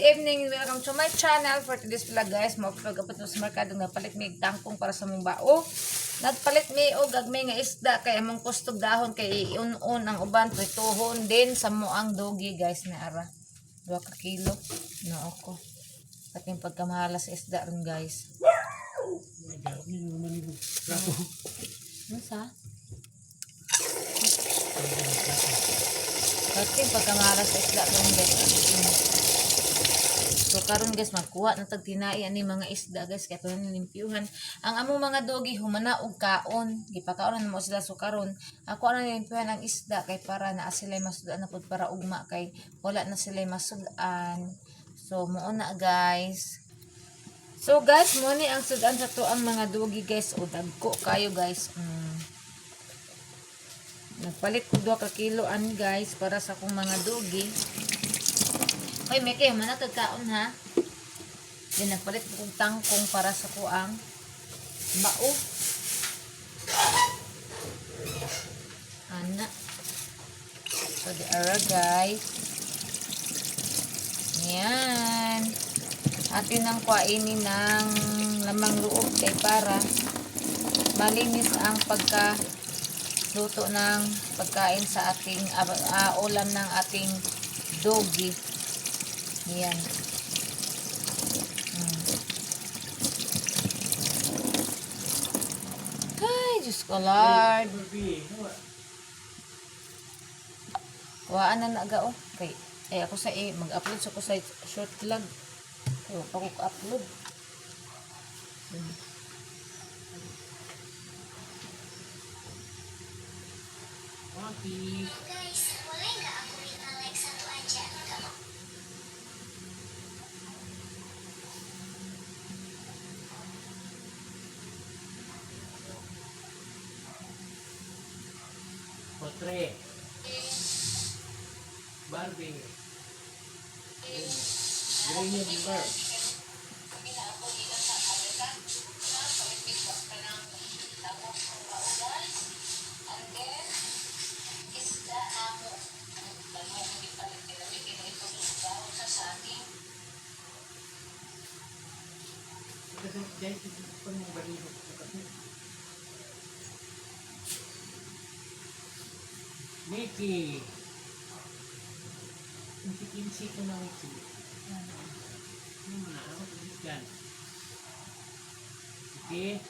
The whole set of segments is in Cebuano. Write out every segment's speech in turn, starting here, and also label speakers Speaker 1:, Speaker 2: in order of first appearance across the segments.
Speaker 1: Evening! Welcome to my channel. For today's vlog, guys, mo-vlog apot mo sa merkado, nagpalit mi og tangkong para sa mong bao. Nagpalit mi og gagmay nga isda kay among kustog dahon kay iun-un ang uban prituhon din sa moang dogi, guys, na ara. 2 ka kilo. No ako. Pati yung pagkamahala sa isda ron, guys. Ano sa? Pati yung pagkamahala sa isda ron, guys. So karon, guys, magkuha na tag tinai ani mga isda, guys, kay tunan limpyuhan. Ang among mga dogi humana og kaon, gipakaon na mo sila, so karon ako na limpyuhan ang isda kay para naa sila masud-an na pud para ugma kay wala na sila masud-an. So mao na, guys. So guys, mo ni ang sudan sa to ang mga dogi, guys, o dagko kayo, guys. Nagpalit ko 2 ka kilo ani, guys, para sa akong mga dogi. Hoy, Meke, mana kag kaon ha? Then nagpalit ko kong tangkong para sa kuang bao. Ana. So the ara, guys. Yan. Atin ang kuhainin ng lamang loob kay para malinis ang pagka luto ng pagkain sa ating ulam ng ating doggy. Yan. Ay, Diyos ko, Lord. Waan na naga, oh. Kay, ay ako sa eh, mag-upload sa ko sa short vlog. Kaya pa ko upload.
Speaker 2: Guys, boleh nggak aku minta like satu aja? Nggak mau.
Speaker 3: Potre. Barbie. Green bird. Mickey. Kinsi-kinsi ko na, Mickey. Ano mo na? Ako dyan. Okay.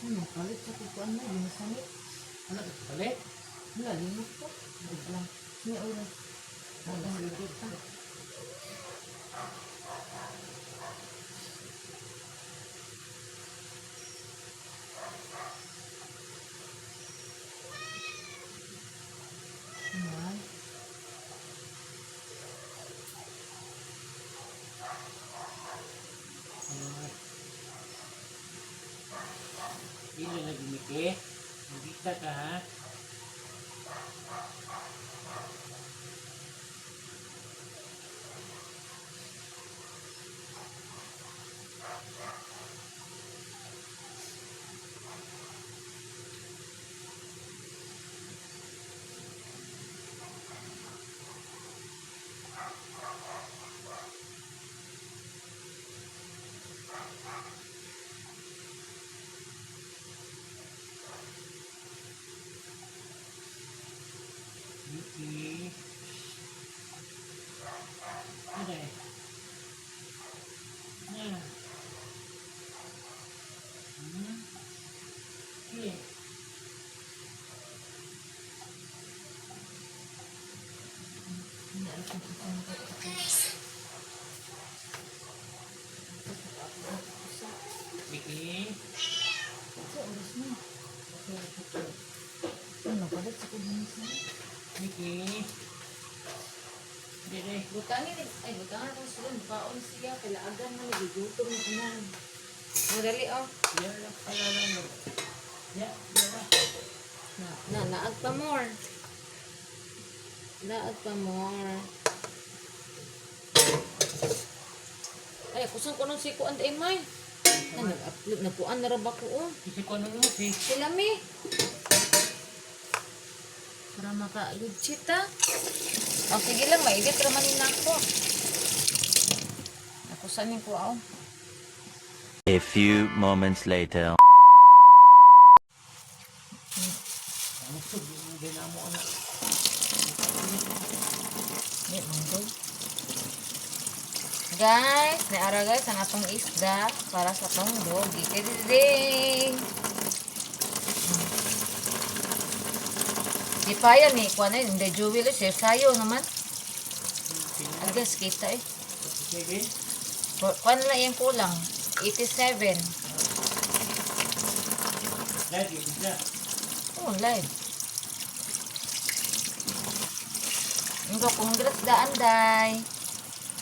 Speaker 1: Ano, palit sa kukuan na, ginasanit.
Speaker 3: Ano? Balik?
Speaker 1: Wala, limot ko. Wait lang. May oras. Wala, sige pa. Ayan.
Speaker 3: Dili lagi, Mickey. Magkita ka ha. Mickey. Ano eh? Na.
Speaker 2: Guys,
Speaker 3: Miki.
Speaker 1: Sa oras na. Ano, palit sa kubinis na.
Speaker 3: Miki. Dili.
Speaker 1: Butangin, ay butangan ko sila, paon siya, kalaagan na, nagigutom na kunan. Madali oh.
Speaker 3: Ya lang pala lang. Ya, ya lang.
Speaker 1: Na, na, naag pa more. Naag pa more. Ay, kusang ko nung si Kuan day may. Na, nag-upload, nagkuan na ra ba ko oh.
Speaker 3: Kasi ko ano si.
Speaker 1: Sila mi. Para maka-legit ah. O, sige lang, maedit raman ni nako. Nakusanin ko ah.
Speaker 4: A few moments later.
Speaker 3: Ang sug yung dinamo ana.
Speaker 1: Di, manggoy. Guys, naara guys ang atong isda para sa atong doggy. Kaya Di pa yan eh. Kuha na yun. Hindi, Jewel eh. Sayo naman. Agas, kita eh.
Speaker 3: Sige.
Speaker 1: Kuha na lang yung kulang. 87.
Speaker 3: Lagi bisa.
Speaker 1: Oh, live. Ngo, congrats daan, day.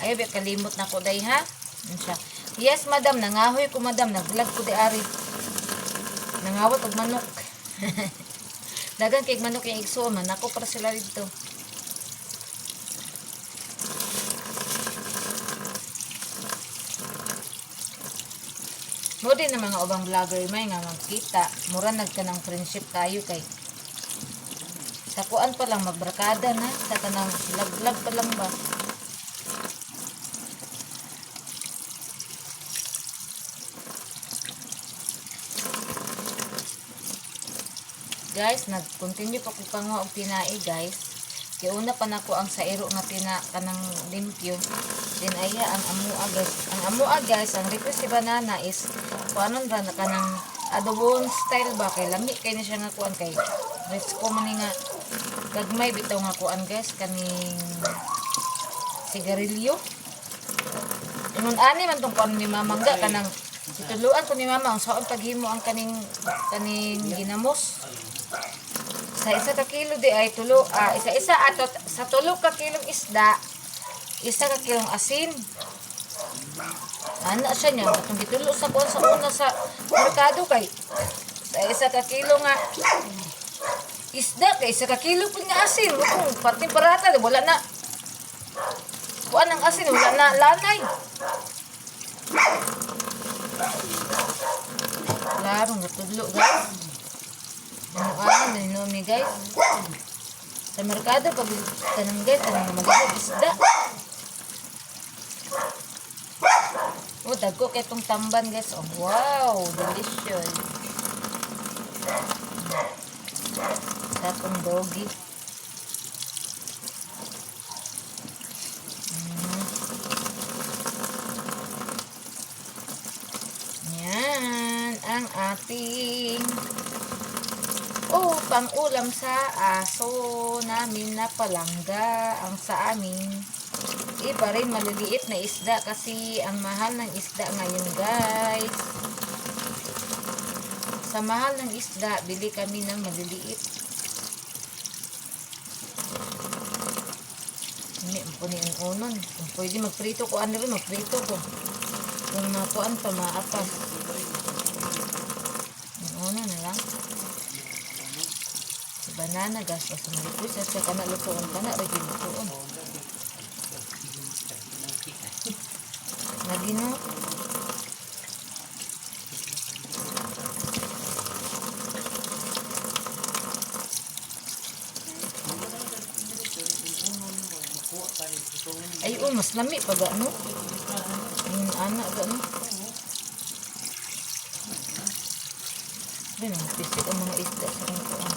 Speaker 1: Ay, be, kalimot na ko, day, ha? Ano siya? Yes, madam. Nangahoy ko, madam. Nag-vlog ko, di, ari. Nangawat og manok. Dagan kay manok yung igsuon, man. Ako para sila dito. Mo din ang mga ubang vlogger may nga magkita. Mura nagka ng friendship tayo kay sa kuan pa lang magbarkada na sa kanang vlog pa lang ba. Guys, nag-continue pa ko panguha og tinai, guys. Kiuna pa nako ang sairo nga tina kanang limpyo. Then aya ang amua guys. Ang amua guys, ang request si Banana is kuanon ba na kanang adobon style ba kay lami kay ni siya nga kuan kay presko man ni nga gagmay bitaw nga kuan guys kaning sigarilyo. Ingon ani man tong kuan ni Mama nga kanang gituluan ko ni Mama ang saon paghimo ang kaning kaning ginamos. Sa 1 ka kilo di ay tulo, isa-isa ato sa 3 ka kilong isda, 1 ka kilong asin. Ana siya niya, atong gitulo sa kuan sa una sa merkado kay sa 1 ka kilo nga isda kay 1 ka kilo pud nga asin. Kung pati parata di wala na. Kuan ang asin wala na lanay. Klaro nga tudlo guys. Ano ano naninomi guys. Sa merkado pag tanong guys, tanong mag isda. Oh, dagko kay tong tamban guys. Oh, wow, delicious. Sa atong doggy. Yan ang ating oh, pang-ulam sa aso namin na palangga ang sa amin. Iba rin maliliit na isda kasi ang mahal ng isda ngayon guys. Sa mahal ng isda, bili kami ng maliliit. Hindi, ang ang unon. Kung pwede magprito ko, ano rin, magprito ko. Kung makuan pa, maapas. Ang unon na lang. Si banana gas o sumalipos sa kana lutoon kana ra gyud lutoon. Lagi no. Ay, oh, mas lami pa ga no. Yung ana ga no. Ay, nang pisik ang mga isda sa akong kuan.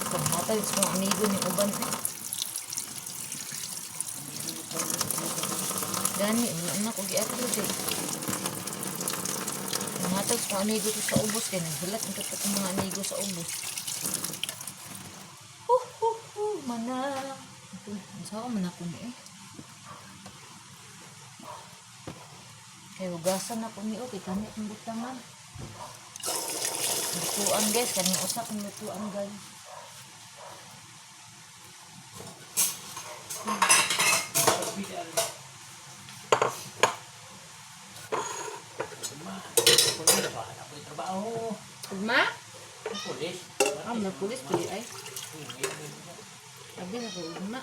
Speaker 1: Panghatag sa mga amigo ni uban. Eh. Gani, wala na ko gi-upload eh. Panghatag sa Akong amigo to sa ubos kay naghulat ang katong mga amigo sa ubos. Hu hu hu mana. Unsa ko man ako ni eh. Kay hugasan ako ni okay kami akong butangan. Lutuan guys, kaning usa kong lutuan guys.
Speaker 3: Pagbidan. Ma, pulis ba? Ako yung trabaho.
Speaker 1: Ugma?
Speaker 3: Pulis.
Speaker 1: Ah, mga pulis pili ay. Abi na ko ugma.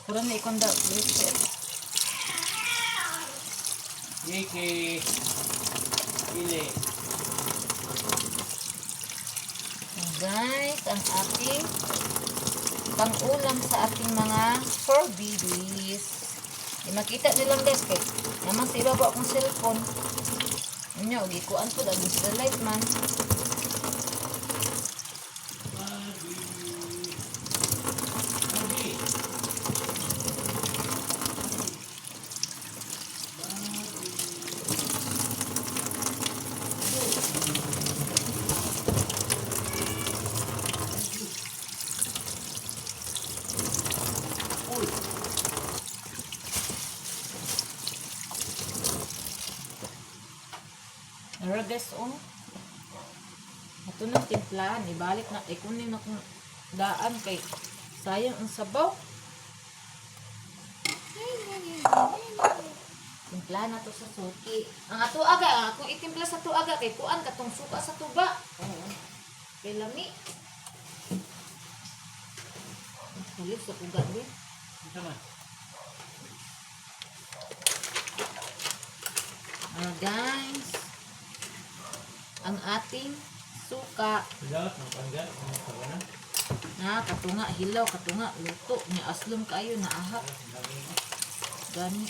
Speaker 1: Kurang na ikonda diretso.
Speaker 3: Yiki. Ili.
Speaker 1: So guys, ang ating pangulam sa ating mga four babies. Di makita nilang guys kay naman sa ibabaw akong cellphone. Inyo, gikuan po daging sila light man.
Speaker 3: Babi. Babi. Uy.
Speaker 1: Nara guys, oh. Ito na timplahan. Ibalik na. Ikunin na kung daan kay sayang ang sabaw. Timplahan na to sa suki. Ang ato aga, ang akong itimpla sa tuaga kay kuan katong suka sa tuba. Oo. Kay lami. Ulit sa ugat din.
Speaker 3: Ito man.
Speaker 1: Ah, guys. Ang ating suka.
Speaker 3: Dapat ng panggal, ang pagana.
Speaker 1: Na, katunga, hilaw, katunga, luto. Ni aslom kayo, naahap. Gani.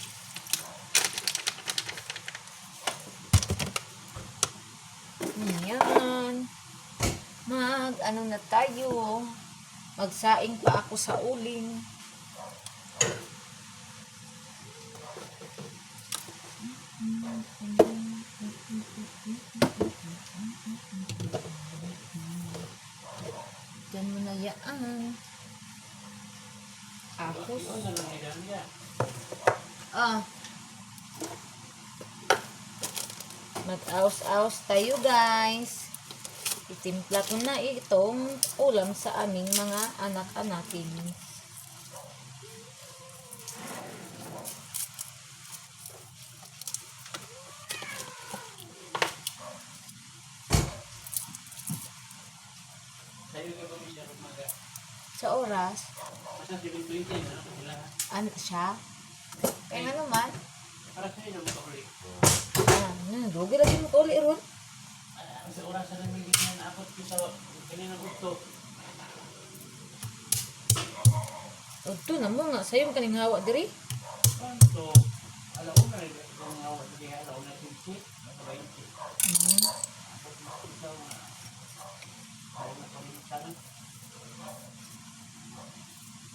Speaker 1: Yan. Mag, ano na tayo. Magsaing pa ako sa uling. Diyan mo na yaan. Ahos.
Speaker 3: Yun, ano nila niya.
Speaker 1: Ah. Mag-aus-aus tayo, guys. Itimpla ko na itong ulam sa aming mga anak-anakin.
Speaker 3: Sa'yo ka ba siya umaga?
Speaker 1: Sa oras,
Speaker 3: Basta 7:20 na ako sila.
Speaker 1: ano siya? Kaya nga naman,
Speaker 3: Para sa'yo na makauli.
Speaker 1: ah, dugi lagi mo kauli ron.
Speaker 3: Ah, sa oras na hindi na naabot ko sa kaninang gusto.
Speaker 1: Udto na mo nga, sayo kaning hawa diri.
Speaker 3: So, alauna rin ang awat niya, alauna 15, 20. Abot mo ko sa mga ayaw na kami sana.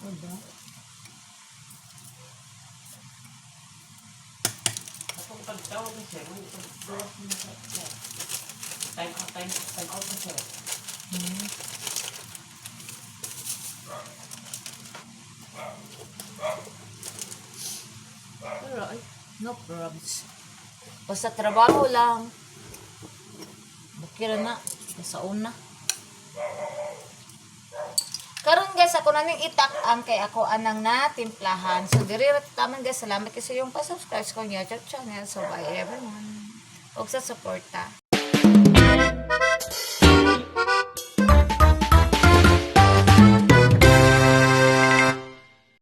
Speaker 1: Diba?
Speaker 3: Ako pagtawag ni sir, may pagtawag niya sa sir. Time out, time, time out na sir.
Speaker 1: Pero ay, no probs. Basta trabaho lang. Bukira na. Sa una. Karon guys, ako na ning itak ang kay ako anang natimplahan. So diri ra taman guys, salamat kay sa iyong pa-subscribe sa akong YouTube channel. So bye everyone. Ug sa suporta.